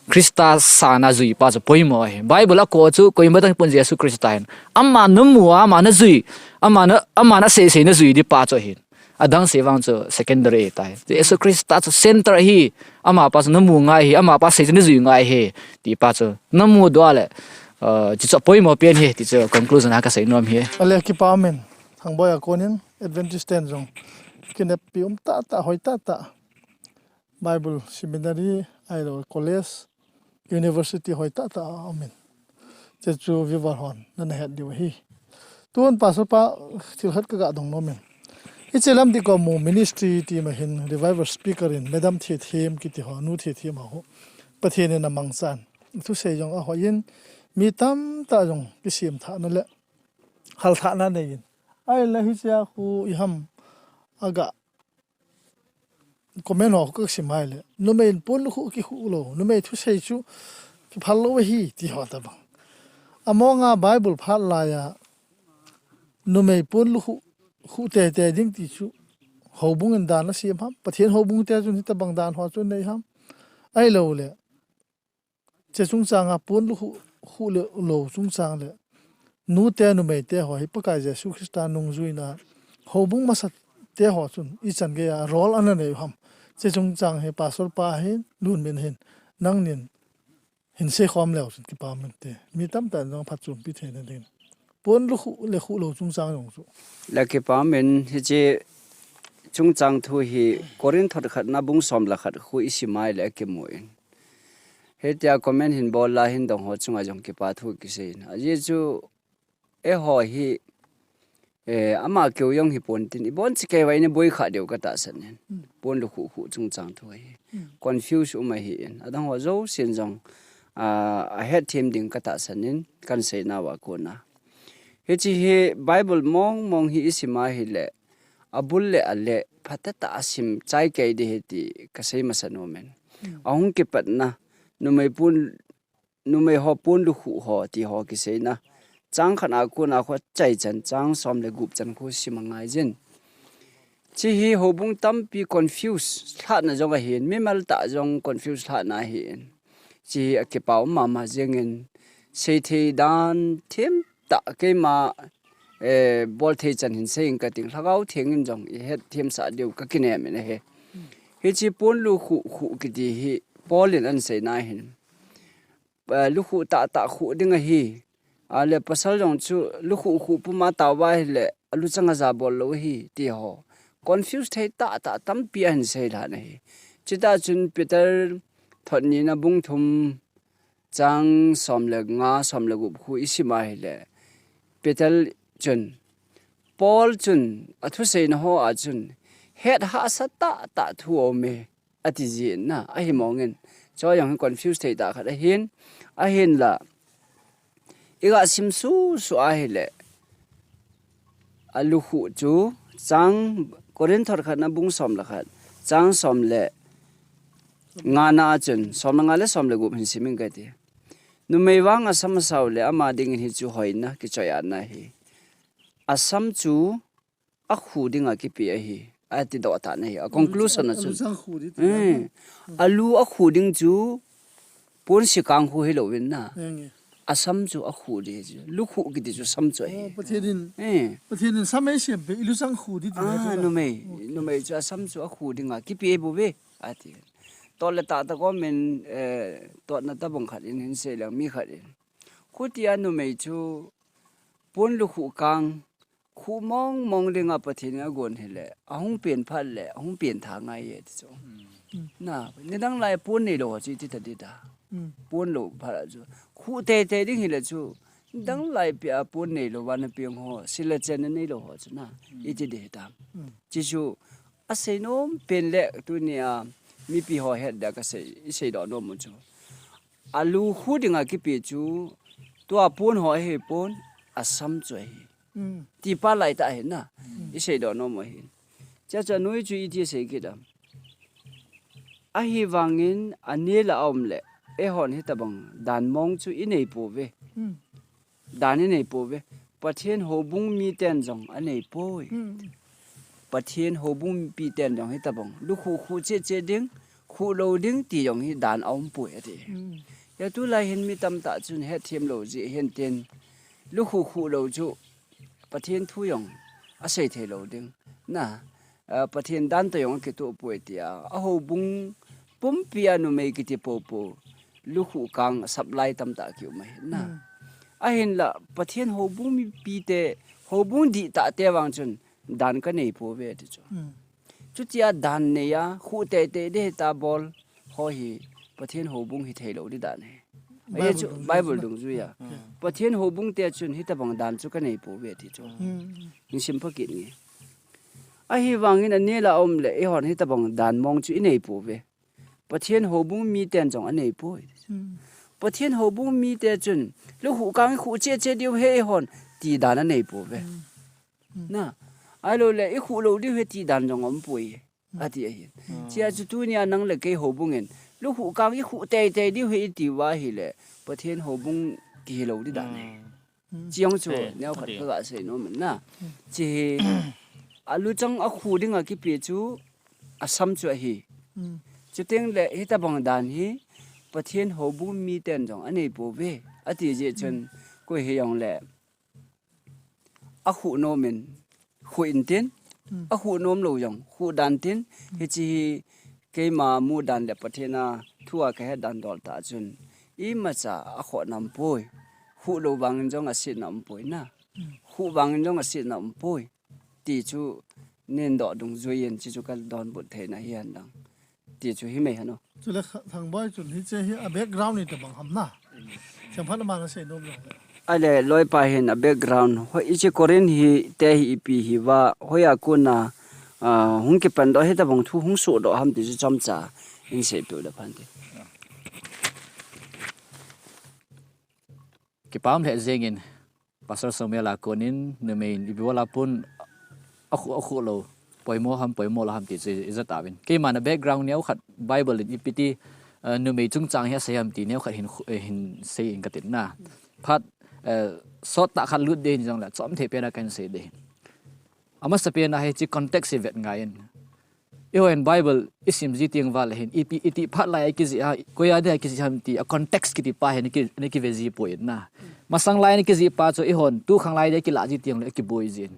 Christa san a jui pa chu poimo ahi. Bible a kou chu koima dang hipon, Jesu Christa ahin. Ama na mu a, ama na jui, ama na, ama na sei sei na jui ding pa chu ahin. Adang sei vang chu secondary tai. Jesu Christa chu center ahi, ama pa chu na mu ngai ahi, ama pa sei chu na jui ngai ahi, ti pa chu na mudoh le, ah, chuchu apoimo pen ahi, ti chu conclusion a ka sei nom ahi. Ale kipa um in, Thangboi a konin Adventist ten jong kineppi um tah tah, hoi tah tah. Bible seminary, ahilou college, university hoi tah tah a um in. Hiche chu viewer hon nana het diu ahi. Tun pastor pa thil khat ka ga dong nom in. Hiche lam ding kom u ministry team a hin revival speaker in Madam Thethem kiti ho, Nu Thethem ho. Pathen in amangchan. Thusei jong ahoi in, mi tamtah jong kisem thahna le hal thahna nei in. Ahile hiche a khu ipi ham a ga comment ho ka sim a ahile, numei in pon lukhuh kikhuh lou, numei thusei chu kiphal lou ahi, ti ho tabang. Amonga Bible phat laiya, numei pon lukhuh, khuh tei tei ding ti chu, houbung in dan asem ham, Pathen houbung te chun hitabang dan ho chu nei ham. Ahilou le, hiche chungchang a pon lukhuh, khuh le lou chungchang le, nu te numei te ho hi Pakai Jesu Christa nungjuina, houbung masa te ho chun ichan gei a role ana nei u ham. Hiche chungchang hi pastor pa hin, Lunmin hin, nangnin, hin seikhom leu chun kipa um inte. Mi tamtah in jong phatchompi theina dingin. Pon lukhuh le khuh lou chungchang jong chu. Le kipa um in, hiche chungchang thu hi Corinth thot khatna bung som le khat khu isim a ahile akimu in. Hitia comment hin bol a hin dong ho chunga jong kipa thu kisei in. Ajeh chu eiho hi, eh, ama keu jong hipon tin, ibon chikei uva ina boi kha diu ka tahsan in. Pon lukhuh khuh chungchang thu hi. Confuse um ahi in. Adang ho jousen jong, ah, ahet them ding ka tahsan in, kan seina uva kona. Hiche hi Bible mong mong hi isim a ahile, abul le ale, phatah tah a sim chai kei ding ahi ti ka sei masa nom in. Ahung kipatna, numei pon, numei ho pon lukhuh ho ti ho kiseina. Chang khat a kon a khu chai chan, chang som le gup chan khu sim angai jin. Chi hi houbung tampi confuse lhahna jong ahin, mimal tah jong confuse lhahna ahin. Chi hi akipah um mama jingin, seithei dan thim tah keima, eh, bol thei chan hin seiyin kating, Lhagao Theng in jong ihet themsah diu kakinem in ahi. Hichi pon lukhuh khuh kiti hi Paul in ahin seina hin, eh, lukhuh tahtah khuh ding ahi. Ahile pasal jong chu lukhuh khuh puma tao uva ahile aluchang ajabol lou ahi, ti ho. Confuse thei tahtah tampi ahin sei lhah in ahi. Chutah chun Peter thot nina bung thum chang som le nga, som le gup khu isim ahile, Peter chun, Paul chun athuseina ho a chun, het hahsa tahtah thu aume, ati jin na, ahi mongin. Chu jong hi confuse thei tah khat ahin, ahinla, iga sim susu ahile, alukhuh chu, chang Corinth thot khatna bung som le khat, chang som le nga na a chun, som le nga le som le gup hin simin kati. Numei vang asam asao le ama dingin hichu hoina, kichoiatna ahi. Asam chu akhu dinga kipe ahi, ati doh tan ahi. A conclusion a chun, alu sang khu di ti. Eh, alu akhu ding chu pon sikang khu hilouvin na. Asam chu akhu di chu. Lukhuh kiti chu sam chu ahi. Oh, Pathen in, eh, Pathen in sam eisem pe, ilu sang khu di ti na chu na. Numei, numei chu asam chu akhu dinga kipe bouve, ati. Tot le tahtah komin, eh, totna tabang khat in hin sei leng mi khat in, khutia numei chu pon lukhuh kang khuh mong mong dinga Pathen in agon hile, ahung pen phat le, ahung pen tha ngai e ti chu. Na, nidang lai pon neilou ho chu iti ta di ta. Pon lou phat a chu. Khuh teitei ding hile chu, nidang lai pia pon neilou vana peng ho, sil le chen neilou ho chu na, iti di hitam. Chi chu, asei nom pen le tunia mipi ho het dia kasei, isei doh nom u chu, alu khu dinga kipe chu, tua pon ho ahi pon, asam chu ahi. Ti pa lai tah ahi na. Isei doh nom u ahi. Chia chu anoi chu iti sei kit am. Ahivangin anel a aum le, eihon hitabang dan mong chu inei pouve. Dan inei pouve. Pathen houbung miten jong anei poi. Pathen houbung mipiten jong hitabang lukhuh khuh cheh cheh ding, khuh lou ding ti jong hi dan aum poi ati. Hia tulai hin mi tamtah chun hetthem lou jeh hin tin, lukhuh khuh lou chu Pathen thu jong asei thei lou ding. Na, ah, Pathen dan toh jong akitoh poi tia, ahoubung pumpi a numei kiti popo, lukhuh kang supply tamtah kium ahi na. Ahinla, Pathen houbung mipite, houbung dihtah te vang chun, dan kanei pouve ti chu. Chutia dan nei a, khuh teitei ding hita bol, ho hi, Pathen houbung hithei lou di dan ahi. Ahi chu, Bible dungjui a. Pathen houbung te chun hitabang dan chu kanei pouve ti chu. Hin sim pha kit nge. Ahivangin anel a aum le, eihon hitabang dan mong chu inei pouve. Pathen houbung miten jong anei poi. Pathen houbung mite chun, lukhuh kang ikhuh cheh cheh diu ahi eihon, ti dan anei pouve. Na, ahilou le, ikhuh lou diu ahi ti dan jong aum poi. Ati ahi. Chia chu tunia nang le kei houbung in, lukhuh kang ikhuh teitei diu ahi iti uva ahile, Pathen houbung kihi lou di dan ahi. Chi jong chu, neo khat kaga sei nom in na. Chi hi, aluchang akhu dinga kipe chu, asam chu ahi. Chuteng le, hitabang dan hi, Pathen houbung miten jong anei pouve. Ati jeh chun, koi hi jong le, akhuh nom in, khuh intin, akhuh nom lou jong, khuh dan tin, hichi hi keima mu dan le Pathen a thu a kahet dan dol tah chun, imacha akhoh na um poi, khuh lou vangin jong asetna um poi na, khuh vangin jong asetna um poi, ti chu nin doh dungjui in, chi chu kadonbut theina hi hen lang. Ti chu hi mai hen o. Chule Kha-, Thangboi chun hiche hi a background hi tabang ham na. Chemphat ama nasei nom lou le. Ahile loipa hin a background, hoi, hiche Corinth hi te hi ipi hi uva, hoiya kona, ah, hung kipan doh hitabang thu hung soh doh ham ti chu chomcha in seipeh u le phan te. Kipa um lheh jengin, Pastor Samuel a konin, numei in ipi bola pon akhuh, akhuh lou. poimo ham, poimo lou ham ti chu i ja tauvin. Keima na background neo khat Bible in ipi ti, eh, numei chungchang hi asei ham ti neo khat hin khu-, eh, hin sei in ka tin na. Phat, eh, sot tah khat lut ding hin jong le, chom thei pen a kan sei ding hin. Amasa pen a hiche context hi vet ngai in. Eiho in Bible i sim ji teng uva le hin, ipi, iti phat lai a kijih a, koi a dia kijih ham ti, a context kiti pa hi na ki, na kive ji poi na. Masang lai na kijih pa chu eihon, tu khang lai dia kilah ji teng le kiboi jin.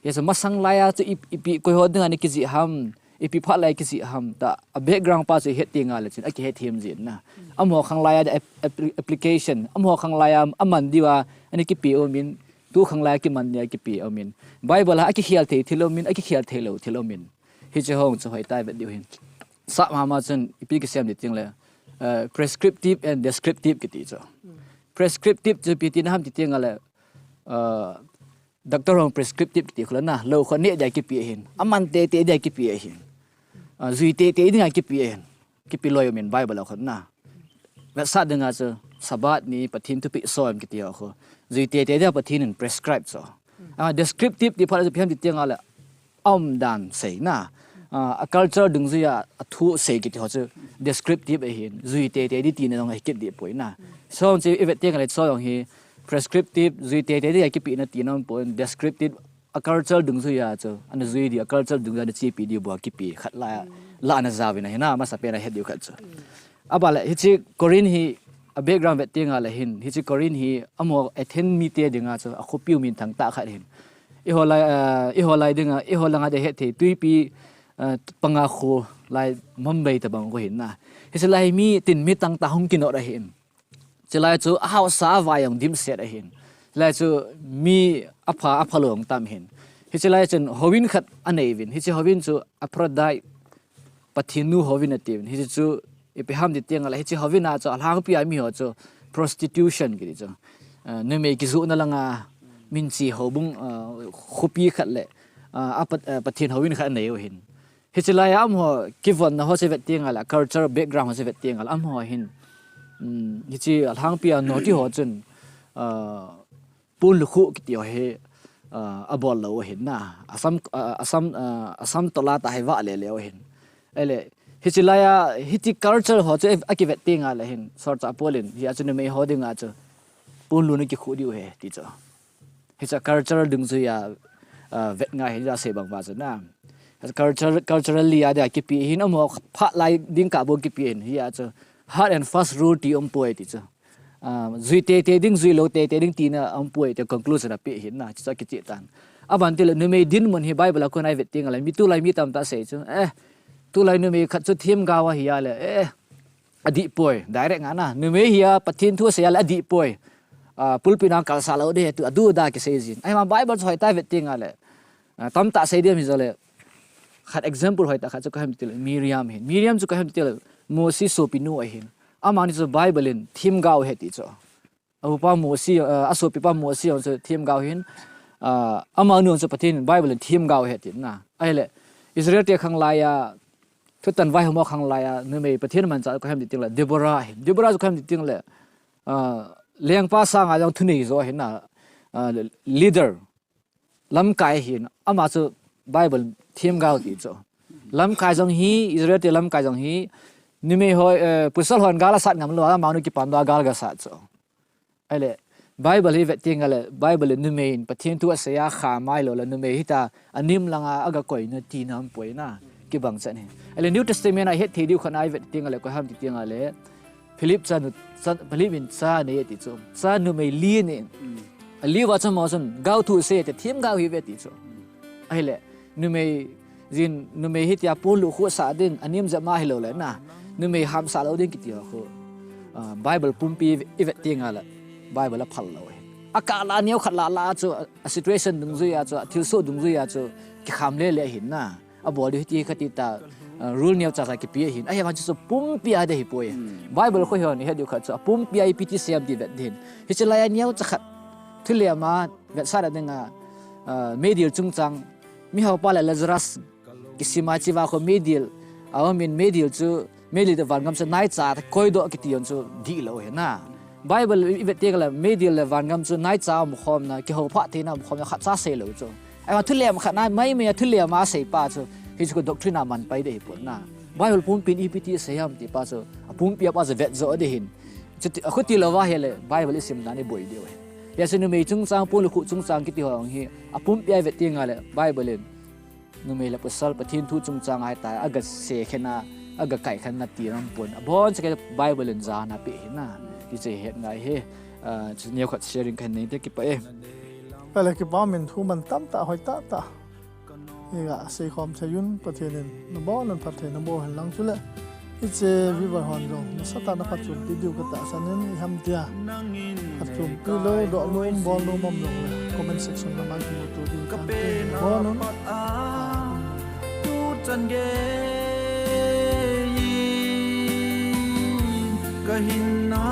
Hiche masang lai a chu i, ipi koi ho dinga na kijih ham, ipi phat lai kijih ham, ta a background pa chu i het teng a le chun, a kihet them jin na. Amaho khang lai a dia ap-, ap-, application, amaho khang lai a, aman diu a, ana kipe um in, tu khang lai a kiman dia kipe um in. Bible a, a kikhel thei thil um in, a kikhel thei lou thil um in. Hiche ho chu hoitah a vet diu hin. Sap mama chun ipi kisem ding teng le, eh, prescriptive and descriptive kiti chu. Prescriptive chu ipi tina ham ti teng le, eh, doctor hon prescriptive kiti khu le na, lou khu neh dia kipe hin. Aman teitei dia kipe hin. Ah, jui teitei dinga kipe hin. Kipe loi um in Bible a khu na. Vetsah dinga chu Sabbath ni Pathen thupeh som kiti ho khu. Jui teitei dia Pathen in prescribe chu. Ah, descriptive ti phat a chu ipi ham ti teng le, a umdan sei na. Ah, a culture dungjuia, a thu sei kiti ho chu descriptive ahin, jui teitei ding tina jong ahi kit ding poi na. Chuche i vet teng le chu jong hi prescriptive, jui teitei dia kipe na tina um poi, descriptive, a culture dungjuia chu, ana jui ding, a culture dungjuia ana chepi ding bou a kipe khat la, la ana jaovin ahi na, amasa pen a het diu khat chu. Aban le, hiche Corinth hi, a background vet teng le hin, hiche Corinth hi, amaho Athens mite dinga chu, a khopi u minthang tah khat hin. Eiho lai, eh, eiho lai dinga, eiho langa dia het thei, twipi, eh, panga kho lai Mumbai tabang kho hin na. Hiche lai mi tin mi tangtah hung kinot ahin. Chulai chu a haosa a vai jong dimset ahin. Chulai chu mi apha, apha lou jong tam hin. Hiche lai chun houin khat anei uvin. Hiche houin chu Aphrodite, Pathen nu houin ati uvin. Hiche chu ipi ham ti teng le, hiche houin a chu alhangpi a mi ho chu prostitution kiti chu. Eh, numei kijohna langa min chi houbung, eh, khopi khat le, eh, a Pat-, eh, Pathen houin khat anei u hin. Hiche lai a amaho kivonna ho chu vet teng le, culture background ho chu vet teng le, amaho hin, um, hiche alhangpi a naughty ho chun, ah, pon lukhuh kiti ho hi, ah, abol lou u ahin na. Asam, ah, asam, ah, asam tola tah hi vah lele u ahin. Ahile, hiche lai a, hiche culture ho chu akivet teng le hin, solchah Paul in, hia chu numei ho dinga chu, pon luna kikhuh diu ahi, ti chu. Hiche culture dungjuia, ah, vet ngai hi ja sei bang uva chu na. Culture, culturally a dia kipe hin amaho phat lai ding kah bou kipe hin hia chu hard and fast rule ti um poi ti chu. Ah, jui teitei ding, jui lou teitei ding tina um poi ti conclusion ape hin na, chu chu akicheh tan. Aban tile numei dinmun hi Bible a kon a i vet teng le mi tulai mi tamtah sei chu. Eh, tulai numei khat chu themgao ahi a le, eh, adih poi, direct nga na. Numei hi a, Pathen thu asei a le adih poi. Ah, pulpit a kalsah lou ding ahi ti, adu da kisei jin. Ahivang Bible chu hoitah a vet teng le, ah, tamtah sei ding ahi jole. Khat example hoitah khat chu ipi ham tile, Miriam ahin. Miriam chu ipi ham tile, Mose sopinu ahin. Amani chu Bible in themgao ahi ti chu. A upa Mose, ah, a sopipa Mose jong chu themgao ahin. Ah, amanu jong chu Pathen in Bible in themgao ahi ti na. Ahile, Israel te khang lai a, thutan vaihom ho khang lai a, numei Pathen manchah ipi ham ti teng le, Deborah ahin. Deborah chu ipi ham ti teng le, ah, lengpa sanga jong thunei jo ahin na, ah, leader. Lamkai ahin, ama chu Bible themgao ti chu. Lamkai jong hi, Israel te lamkai jong hi, numei ho, eh, pasal hon gal asat ngam lou, amanu kipan doh a gal gasat chu. Ahile, Bible hi vet teng le, Bible le numei in Pathen thu asei a kha mai lou le, numei hita, anem langa aga koina tina um poi na, kibang chan hi. Ahile, New Testament a i het thei diu khat a i vet teng le, ipi ham ti teng le, Philip chanu, cha, Philip in cha nei ti chu. Cha numei li anei. Ali uva chu amaho chun gaothu sei te themgao ahiuve ti chu. Ahile, numei jin, numei hitia pon lukhuh sah ding, anem jep ma hilou le na. Numei hamsah lou ding kiti ho khu. Ah, Bible pumpi i vet teng le, Bible aphal lou ahi. Akah la neo khat la la chu, a situation dungjuia chu, a thilsoh dungjuia chu, kikham lele ahin na. Abol diu hiti khat ti ta, ah, rule neo chacha kipe ahin. Ahivang chu chu pumpi a dia ahipoi. Bible khu hon i het diu khat chu, a pumpi a ipi ti sei ham ti vet ding. Hiche lai a neo cha khat. Thulem a vetsahna dinga, ah, meidil chungchang. Mihaupa le Lazarus kisima chiva khu meidil. A um in meidil chu, meidil te van gam chu naicha koidoh kiti jong chu dihlou ahi na. Bible i vet teng le, meidil le vangam chu naicha umkhomna, kihou phah theina umkhomna khatcha seilou chu. Ahivang thulem khat na, maimai a thulem a seipa chu, hichu doctrine a manpai ding ahipon na. Bible pumpin ipi ti asei ham ti pa chu, apumpi a pa chu vet jo ding ahin. Chuti, akhuti louva ahile, Bible isim dan iboi diu ahi. Hijeh chun numei chungchang, pon le khu chungchang kiti ho hi, apumpi a ivet teng le, Bible in numei le pasal Pathen thu chungchang a hita, aga sekhen a, aga kaikhen na ti lam pon. Abon chauva Bible in jana pe ahi na. Ti chu ihet ngai ahi. Ah, chu neokhat sharing kahin nei te, kipah e. Kale kipah, min thu man tamtah, hoi tahtah iga seikhom thei un, Pathen in nabonun phatthei naboh hen lang chule, hiche viewer hon jong nasatah a naphatchompi diu katahsan in, iham tia phatchompi lou, dohnom, bolnom um jongle comment section lama kimuto ding tante, nabonun. Tu chan gei in kahin na